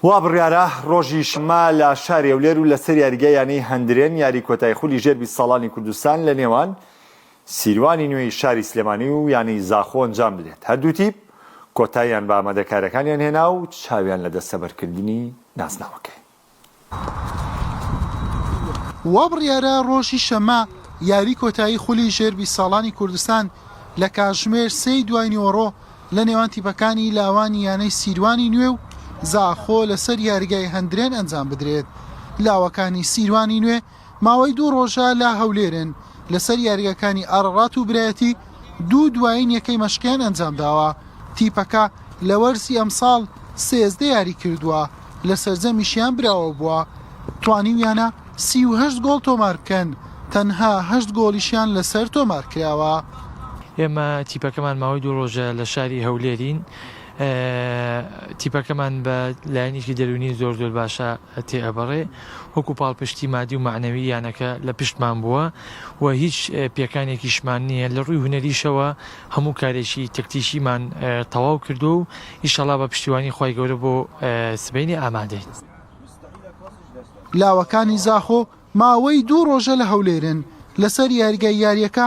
وا بڕیارە ڕۆژی شەممە لە شاری هەولێر و لەسەر یاریگای یانەی هەندرێن یاری کۆتایی خولی ژێر 20 ساڵانی کوردستان لە نێوان سیروانی نوێی شاری سلێمانی و یانەی زاخۆ ئەنجام بدرێت. هەردوو تیپ کۆتاییان بە ئامادەکارییەکانیان هێنا و چاویان لە دەستەبەرکردنی نازناوەکەیە. وا بڕیارە ڕۆژی شەممە یاری کۆتایی خولی ژێر 20 ساڵانی کوردستان لە کاتژمێر سێی دوای نیوەڕۆ لە نێوان تیپەکانی لاوانی یانەی سیروانی نوێ و زاخۆ لەسەر یاریگای هەندرێن ئەنجام بدرێت. لاوەکانی سیروانی نوێ ماوەی دوو ڕۆژە لە هەولێرن، لەسەر یاریگاکانی ئارەڕات و برایەتی دوو دوایین یەکەی مەشقیان ئەنجامداوە، تیپەکە لە وەرزی ئەمساڵ 13 یاری کردووە، لە سەرجەمیشیان براوە بووە، توانیویانە 38 گۆڵ تۆماربکەن، تەنها هەشت گۆڵیشیان لەسەر تۆمارکراوە. ئێمە تیپەکەمان ماوەی دوو ڕۆژە لە شاری هەولێرین، تیپەکەمان بە لایەنێکی دەروونی زۆر زۆر باشە تێئەبەڕێ، وەکو پاڵپشتی مادی و مەعنەوی یانەکە لە پشتمان بووە و هیچ پێکانێکیشمان نییە، لە ڕووی هونەریشەوە هەموو کارێکی تەکتیکیمان تەواو کردووە و ئیشەڵا بە پشتیوانی خوای گەورە بۆ سبەینێ ئامادەین. لاوەکانی زاخۆ ماوەی دوو ڕۆژە لە هەولێرن، لەسەر یاریگای یارییەکە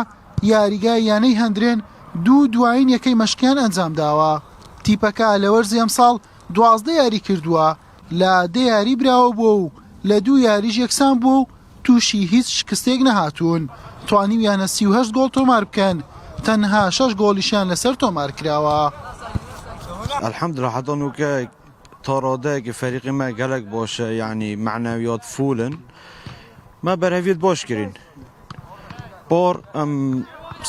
یاریگای یانەی هەندرێن دوو دوایین یەکەی مەشقیان ئەنجامداوە، تیپەکە لە وەرزی ئەمساڵ 12 یاری کردووە، لە دە یاری براوە بووە و لە دوو یاریش یەکسان بووە و تووشی هیچ شکستێک نەهاتوون، توانیویانە 38 گۆڵ تۆمار بکەن، تەنها شەش گۆڵیشیان لەسەر تۆمارکراوە. الحمدلله حتا نوکە تا ڕادەیەکی فەریقی مە گەلەک باشە یعنی معنەویات فولن مە بەرهەڤیت باش کرین پار ئەم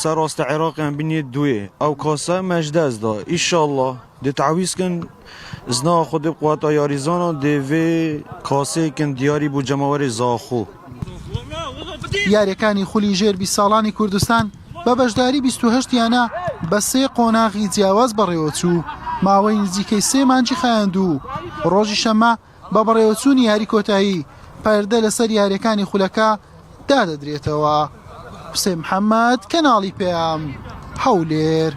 سەر ڕاستە عێراقیان بینیت دوێ ئەو کاسە مەش دەست دا ئیشاءاللە دێ تعویزکن زنا خودێ بقوەتا یاریزانە دێ کاسەیەکن دیاری بۆ جەماوەری زاخۆ. یاریەکانی خولی ژێر 20 ساڵانی کوردستان بە بەشداری 28 یانە بە سێ قۆناغی جیاواز بەڕێوەچوو، ماوەی نزیکەی سێ مانگی خایاند و ڕۆژی شەممە بە بەڕێوەچوونی یاری کۆتایی پەردە لەسەر یاریەکانی خولەکە دادەدرێتەوە. حوسێن محەمەد، کەناڵی پەیام، هەولێر.